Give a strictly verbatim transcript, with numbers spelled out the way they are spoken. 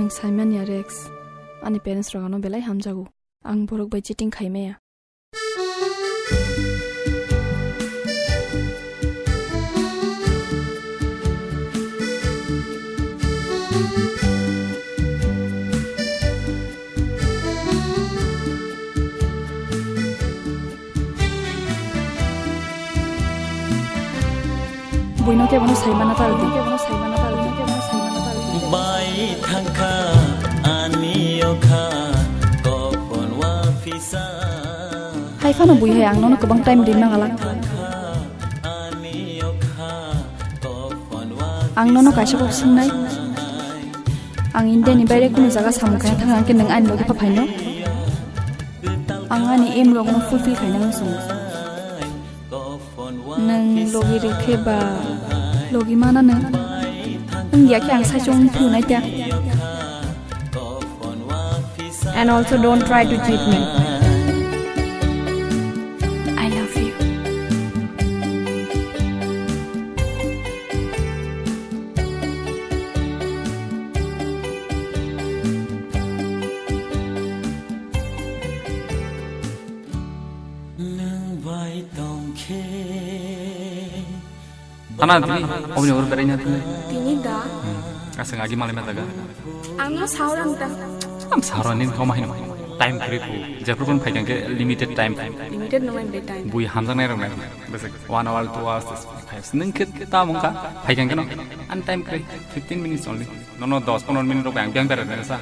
Ang saimanya Rex, ani parents rok ano belai hamjago. Ang borok bai cheating khaimaya. Buino kebono saimana taro di. Bai thangkha ani okha kopon wa phisa. Hai phano bui hai ang nono kwbang time rinma galak. Ang nono kaisa kok swngnai. Ang India ni baire kunu jaga samung khaina thangna hwnkhe nwng ani logi pha phaino? Ang ani aim rokno fulfill khaina muchungo. Nwng logi rwkhe ba logi mana nwng? Wngya khe ang saichung phunai ta. And also don't try to cheat me. I love you. Nwng bai tongkhe. Hana tini, obini oro berai na tini. Tini da. Asang agi malai ma jaga. Ang no saurang ta. Am saurang nin kau mahino. Time kri ku. Jepur pun phai kangke limited time. Limited no time. Bui hamjang nai rong nai. Besek one hour, two hours, three hours. Neng khe ta mungka phai kangke no. An time kri fifteen minutes only. No no dos pondro minute rok ang biang berai na sa.